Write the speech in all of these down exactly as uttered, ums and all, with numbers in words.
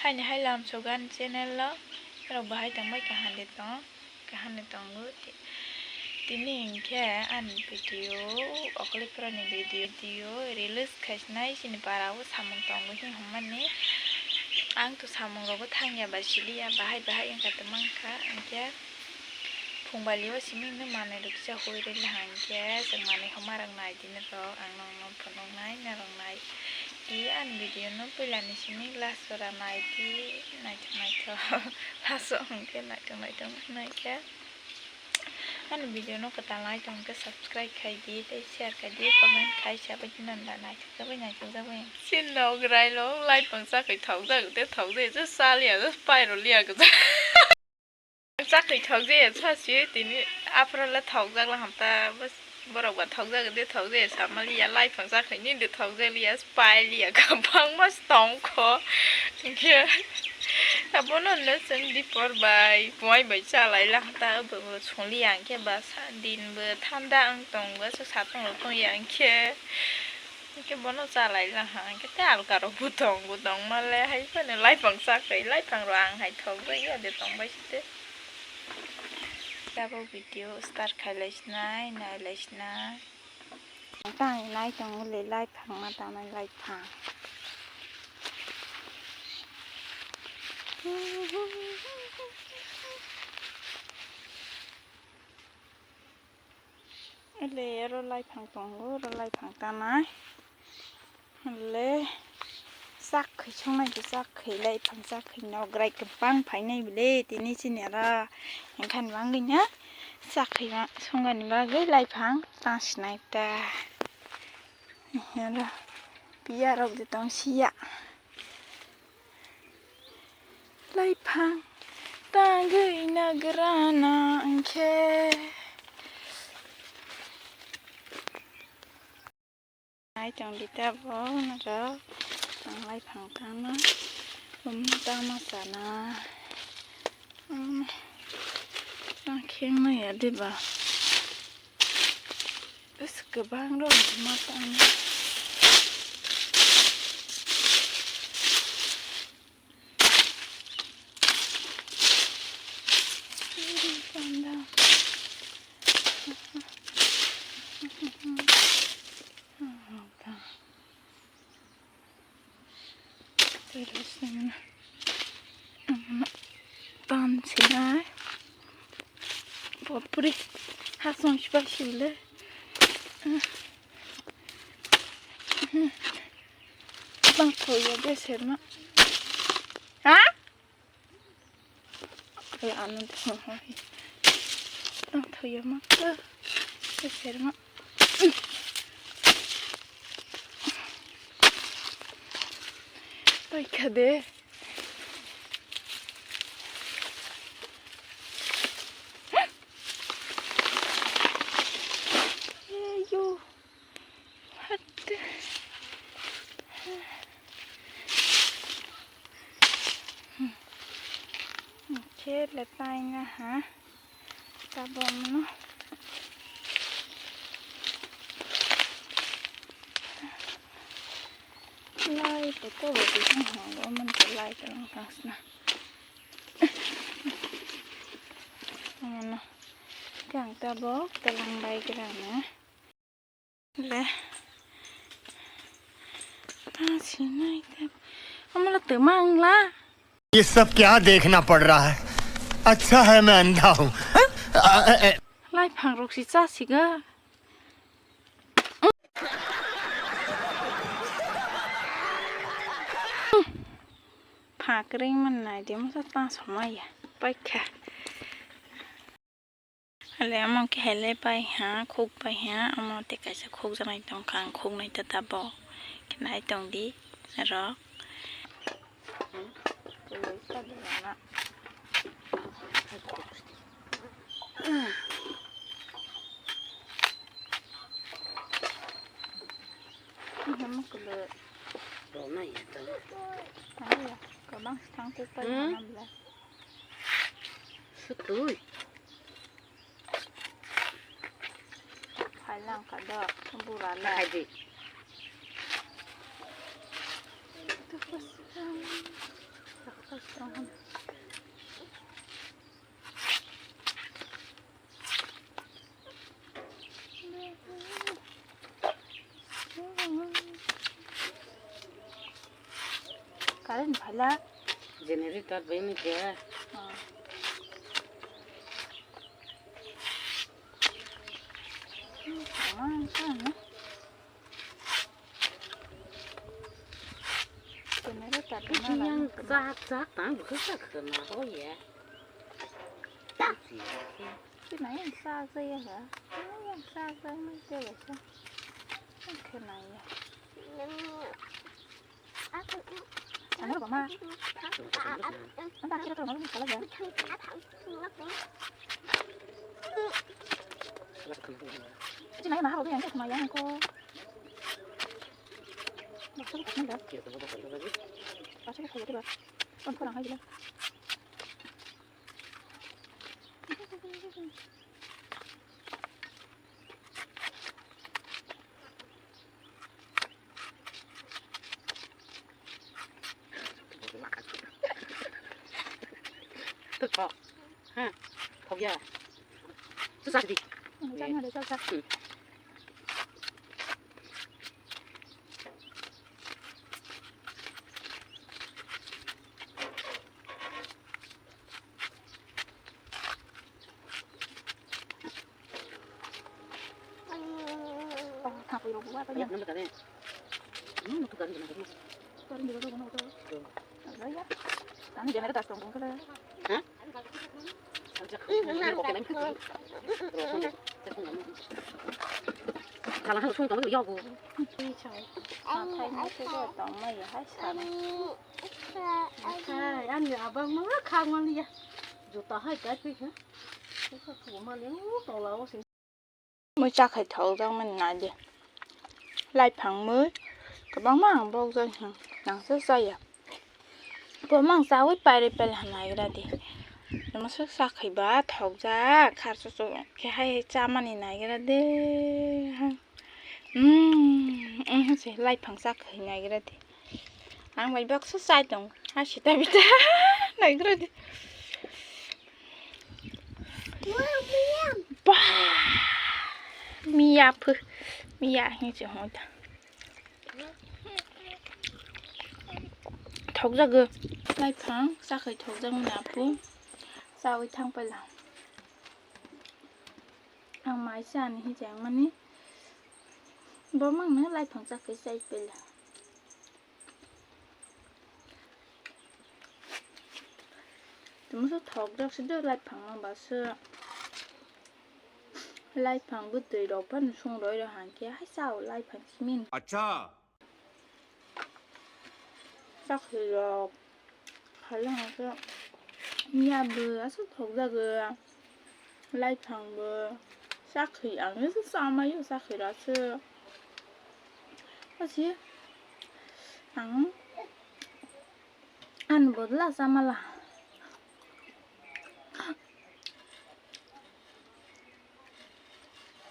Ani hai lamsogan channel o, rok bahai tongbai kaham de tong, kaham de tongo. Tini hinkhe ani video, okole pura ni video, video release khaisnai chini para o samung tongo hin hwnmani. Ang to samung rogo thangya ba siliya, bahai bahai wngkha tongma wngkha hinkhe. Phung bali o simi no manwi rok kisa hui rwla hinkhe chwng manwi homa rok nai di norok, ang nokno phunuknai norok nai di ani video no puila ni simi last jora nai di naithok naithok last o hinkhe naithok naithok naikhe ani video no kwtal nai tongkhe subscribe khai di tei share khai di comment khai sabai di nanda naithok jagwi naithok jagwi. Sin no grai lo lai pang chakhwi thok jak de thok de je saliya je pairo liya gja. Chakri thok je sasi tini aphra le thok jak la hamta bas borok ba thok jak de thok je sama liya lai phang chakri ni de thok jak liya pai liya kabang mas tong kho hinkhe abono le chwng dipor bai puai bai chalai la hamta bo song liya hinkhe ba sa din bo thanda wng tong ba sa satong rok tong ya hinkhe. Hwnkhe bono chalai lang ha, hwnkhe tei alka rok bo tong, bo tong ma le hai phano laiphang chakri, laiphang rok ang hai thok bai ya de tong bai si de. Tabuk video start khai lai sinai, nai lai sinai. Tang nai tong le laiphang ma tang nai laiphang. Ele oro laiphang tongo, oro laiphang tanai. Ele chak khai songnai bo chak khai laiphang chak khai nograi kwbang phainai bole tini chini oro. Hinkhe mangina chak khai songnani bagwi laiphang tang sinai ta. Oro piya rok de tong siya. Laiphang tangwi nagrana hinkhe. Nai tong di ta bo norok. Ang laiphang tangna. Bumung tangma sana. Ang kheng maya diba. Bwswk kwbang rok ma tang. Panda. Tan sinai. Bapre. Hasong sipai sile. Bang thoya de serma. Ha? Ay, ano de ho ho. Bang thoya ma. De serma. Paikha de. Yo. What the? Khe le taina ha. Tabok no. Lai to to bo ti hong hong bo man to lai to lang tang sna. Ano. Kang tabok to lang bai gra na. Le. Ta sinai ta. Amala twmang la. ये सब क्या देखना पड़ रहा है? अच्छा है मैं अंधा हूँ। Laiphang rok si cha siga. Phakring man nai de mo sa ta somaya. Paikha. Hale amo khe hale pai ha, khuk pai ha, amo tei kaisa khuk janai tong kha, ang khuk nai ta tabok khe nai tong di rok. Amo kwlwi. Rwna ya to. Ayo, kwbang swthang tei pai Hmm? hwnna bwlai. Sutui. Phai lang kha do, bura le. Khai di. Current phaila. Generator bai ni khe. Oh. Ama, ano. Generator. Yang jak jak tang bwkha sak khna ho ya. Sina yang sa sa ya ha. Yang sa sa ma te ba sa. Ang khna ya. Ano ba ma. Ang ta kira to ma ni kala ya. Sina yang na ha ba yang khna ya ko. Baksa ko khna da. Baksa ko khna da. Kon ko rang hai gila. Thok. Ha. Thok ya. Susah di. Jangan ada susah. Hmm. Salah sung tong yago. Athai no se tong mai hai sana. Hai, ani abang ma khang man ya. Juta hai kai pi kha. Ko kha ko ma le u tola o se. Mui chakhai thokjak mani nai di. Laiphang mui kwbangma ang bokjak hwn, nangsa chaya. Bo mang chawi pairi paila hamnaigra di. Masa chakhai ba thokjak, kharsa chuk khe hai chamani naigra de. Hmm, hmm, se laiphang chakhai naigra di. Ang bai baksa chai tong, ha sita bita naigra di. Ba, miya phu, miya hinwi se hwn ta. Thokjago. Laiphang chakhai thokjakmani aphuru chawi thang paila. Ang mai chani hinwi chengmani bo mangno laiphang chakhai chai paila. Tamo se thokjak se de laiphang no ba se. Laiphang bwtwi rok phano sung roi rok hang khe hai chao laiphang simin. Acha. Chakhwi rok. Hala hwnkhe miya bo aswk thokjago, laiphang bo chakhwi ang chamai o chakhwi rok aswk. Asi ang ani bodol chamala.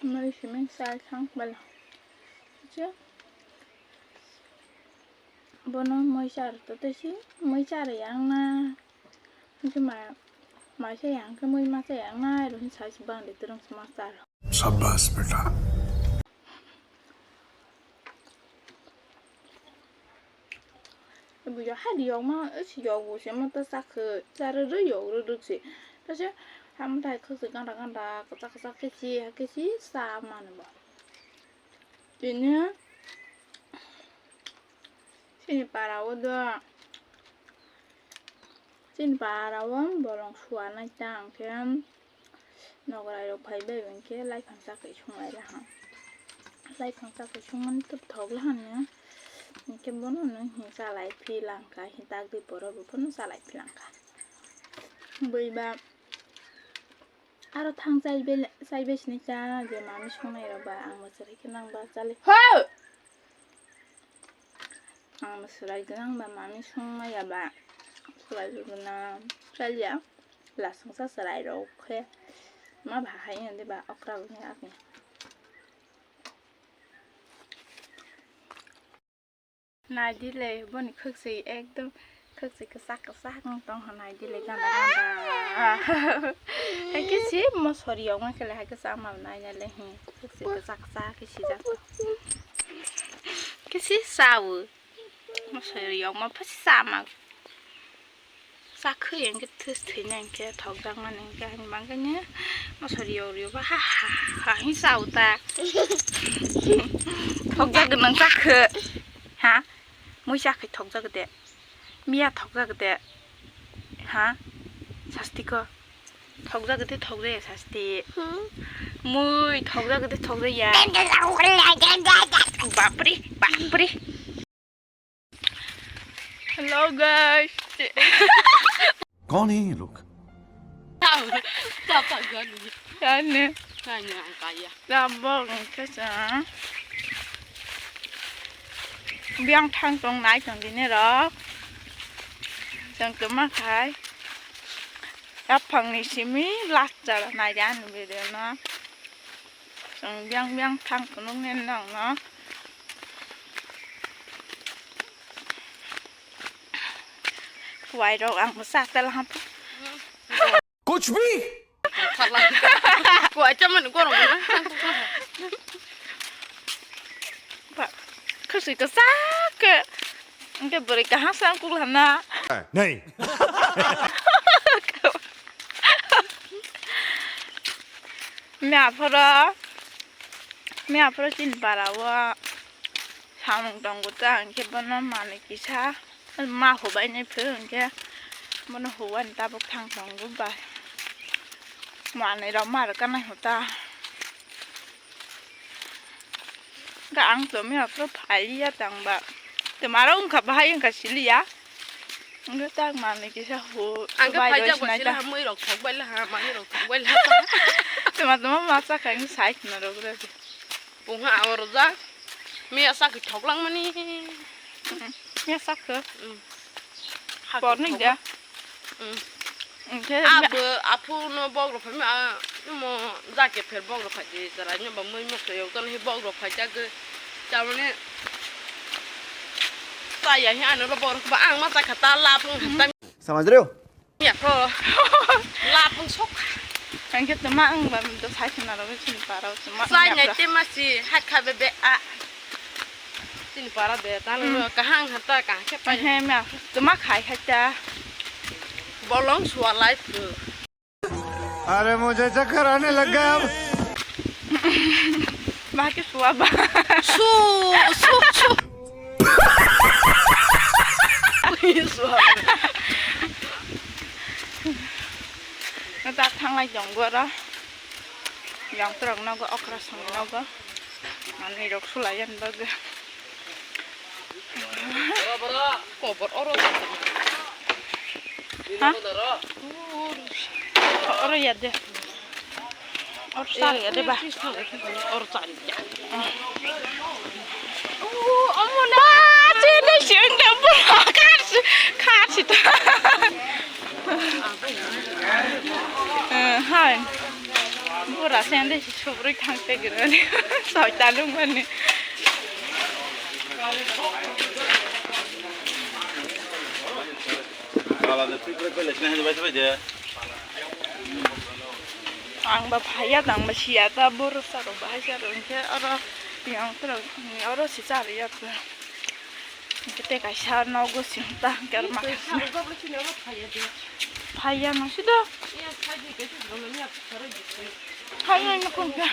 Mui simi chai thang bala. Acha. Bono mui char to tesi, mui char yang na. Hingke ma, ma se yang ke mui ma se yang na, ero hin sai se bang de terang se ma char. Shabash beta. Bujo hai riyok ma, si yok bo se ma ta sa khe, sa rw rw yok rw rw se. Ta se, ham thai khwk se ganda ganda, kwchak kwchak khe si, ha khe si, sa mani bo. Tini, chini para o do, chini para o bolong suanai ta ang khe. Nograi rok phai bai hwnkhe laiphang chakhwi sung lai laha. Laiphang chakhwi sung mani tub thok laha no. Hwnkhe bono no hin chalai phi langkha, hin tak di poro bo phano chalai phi langkha. Bui ba aro thang chai bai, chai bai sini cha je mami sung nai rok ba ang bo chwrai khe nang ba chali. Ho! Ang swlai gwnang ba mami sung maya ba swlai gwnang chaliya lasungsa swlai rok khe ma bahai hwnde ba okra gwnang agni. Naidi le boni khwksui ekdom Khwchwi kwchak kwchak wng tong hwnai, dile ganda ganda. Hai khe si mosori yokma khe le hai khe chama nai nai le hi. Khwchwi kwchak kwchak khe sijak. Khe si chawo. Mosori yokma pha si chama. Chakhwi hwnkhe thwis thwinai hwnkhe thokjakmani hwnkhe, ani bagwino mosori yok riyokba ha ha ha hwnwi chawo ta. Thokjagwi nang chakhwi. Ha? Mui chakhwi thokjagwi de. Miya thokjagwi de. Ha? Sasti ko. Thokjagwi de thokjaya sasti. Mui thokjagwi de thokjaya. Bapre, bapre. Hello guys. कौन है ये लोग? Kani? Kani ang kaya. Tabok wngkhe chwng. Biyang thang tong nai tong dini rok. Chwng kwma khai. Yaphangni simi last jora nai de ani video no. Chwng biyang biyang thang phunuknai nokno. Kuwai rok ang bwsa tel ham. कुछ भी। Kuwai chamani gorok na. Ba, khasi kwchak khe. Hwnkhe bwrwi kaham sam kuklana. नहीं। Mia phoro, mia phoro chini para o samung tongo ta, hwnkhe bono manwi kisa ma hubainai phuru, hwnkhe bono hubaini tabuk thang tongo bai. Manwi rok ma rwkha nai hota. Hwnkhe ang to mia phoro phai ya tang ba. Twmaro wngkha bahai wngkha siliya. Hwnkhe tak manwi kisa hu-, Ang khe hubai roi phaijak bai sinai sila ta. Ha, mui rok thok bai la ha, manwi rok thok bai la ha. Tuma tuma ma chakha wngkhe sai khna rok rw. Pungha abo rwjak. Miya sakhi thok langmani. Miya sakho. Mm. Hakhe Por ni thok de. Mm. Hwnkhe Abo aphuno bok rok phai ma, mo jake pher bok rok phai di jara nyoba mui mokto yok ton hi bok rok phai jak. Chamani. Chaya hi ano bok rok ba ang ma chakha ta lap wng kha ta. समझ रहे हो? Yakho. Lapung sok. Hwnkhe tuma ang ba do sai khna rw chini para o tuma. Sai nai te ma si hakha be be a. Chini para be ta no kahang hata ka khe pai. He ma tuma khai khai ta. Bolong sualai phu. अरे मुझे चक्कर आने लग गया अब। Bahai khe suwa ba. Su, su, su. Suwa. Nata thanglai jong gora. Yang trok nogo okra song nogo. Manwi rok sulai yan bagwi. Kobor oro. Ha? Oro ya de. Oro sar ya de ba. Oro sar ya. Oh, omo na. Ba, chini sing de bu. Khasi, khasi ta. Eh, hai. Bura sende si subrui thang te gurani. Soi ta lung mani. Ang ba phaiya tang ba siya ta boro saro bahai saro hwnkhe oro yang tro oro si chari ya ta. Hwnkhe tei kaisa nogo sing ta hwnkhe oro ma phaiya no sido. Phaiya no kung khe.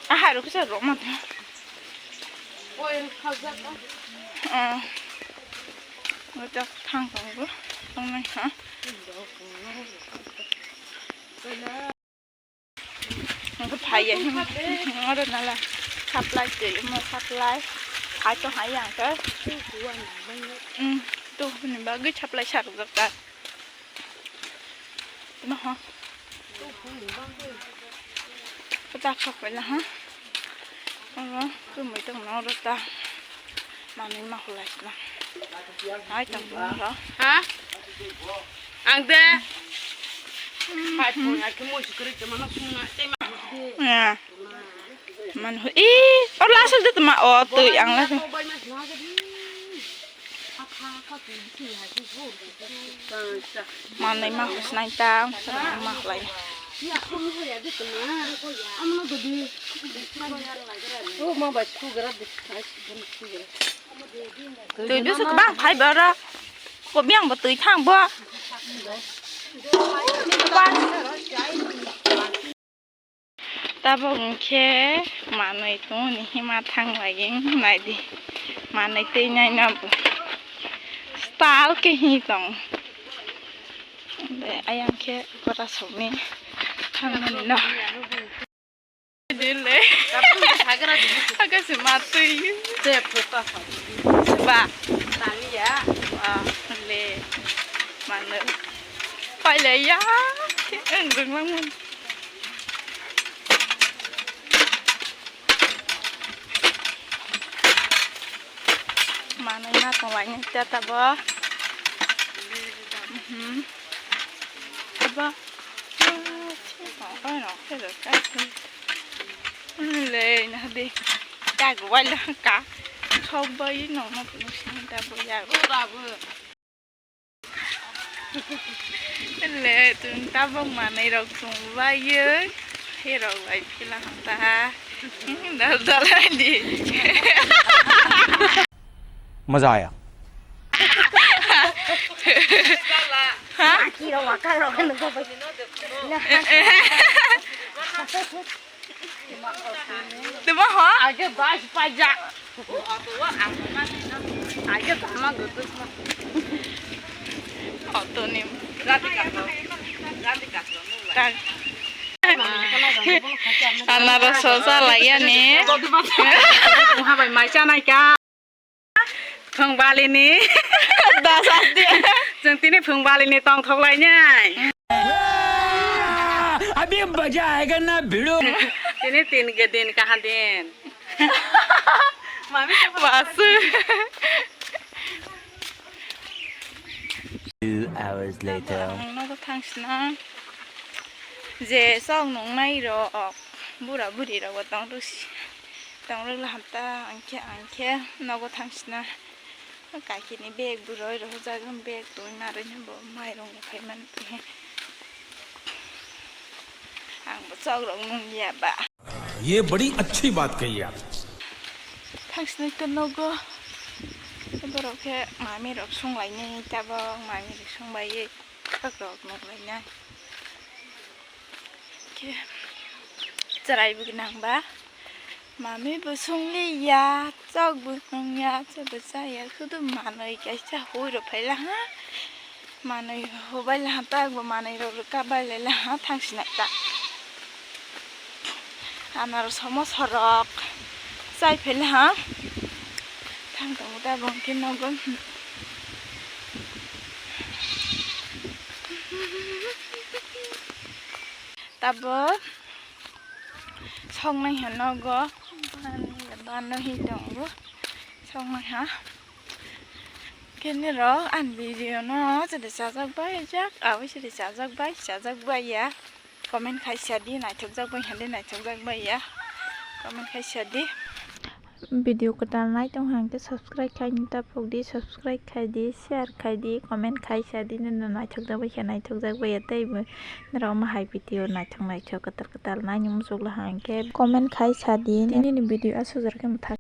Aha ro kisa ro ma ta. Oil khajak. Ah. Ngajak thang tongo. Tongnai ha. Ang khe phaiya hin. Oro nala supply twi mo supply. Hai to hai ang khe. Hmm. To ni bagwi supply sarjak ta. Maha. Pata khok pai la ha. Oro tumui tong na oro ta. Manui ma hulai na. Ai tong na ro. Ha? Ang de. Pai phone ai khe moi sikri te mano sungna te ma. Ya. Man hu. I, oro asal de tama o tui ang la. Bai ma sungna. Manwi ma hosnai ta, ma hlai. Twi bwswk kwbang phai bo oro. Kobi ang bo twi thang bo. Tabok hwnkhe manwi tongoni hima thang lagi naidi. Manwi twi naina bo style khe hi tong. Ayang khe bora sokni thangmani no. Dile. Aga se matwi. Ba. Tangya. Ba. Le. Mano. Pailaiya. Ang rwngmangmani. Manwi ma tonglaini tata bo. Mhm. Abo. Le, nahadi. Tag wala ka. Sok bai no no no sinta bo ya. Le, tun tabok manwi rok sung bai ye. He rok bai pila hanta. Dal dal di. मजा आया। Ha? Tuma ho? Ajo bas paja. Ajo kama gutus ma. Auto ni. Tang. Anaros sosa lagi ni. Tuha bai mai chanai ka. Phwngbalini. Dasadi. Chwng tini phwngbalini tongthok lainai. अभी मजा आएगा ना भिड़ो। Tini tin ke din kaha din. Mami. Basu. Two hours later. Ang nogo thangsina. Je sok nungnai rok, bura buri rok bo tong rwsi. Tong rwla hamta, angkhe, angkhe, nogo thangsina. Kakini bag buroi rohorjak, bag twi narwino bo mairung rok phaimani twi. Ang bo chok rok nung ya ba. ये बड़ी अच्छी बात कही आप। Thangsini to nogo. Borok khe mami rok sunglaini tabok, mami rok sungbai. Khak rok nuknai na. Khe chwrai bo gwnang ba. Mami bo sung li ya, chok bo nung ya, chok bo cha ya, sudu manwi kaisa hui rok phai la ha. Manwi hubai la ha, tak bo manwi rok rwka bai lai la ha, thang sinai ta. Anaros somosa rok chai phela ha. Thang tongo ta bo hwnkhe nogo. Tabuk soknai ha nogo. Bano hi tongo. Soknai ha. Kene rok ani video no chade chajak bai jak, abo chade chajak bai, chajak bai ya. Comment khai sa di, naithokjak bai hande naithokjak bai ya. Comment khai sa di. Video kwtal nai tong hang khe subscribe khai ni ta phok di, subscribe khai di, share khai di, comment khai sa di, nini naithokjak bai khe naithokjak bai ya tei bo norok omo hai video naithok naithok kwtal kwtal nai ni muchuk la hang khe comment khai sa di. Nini video aswk jora khe mwthak.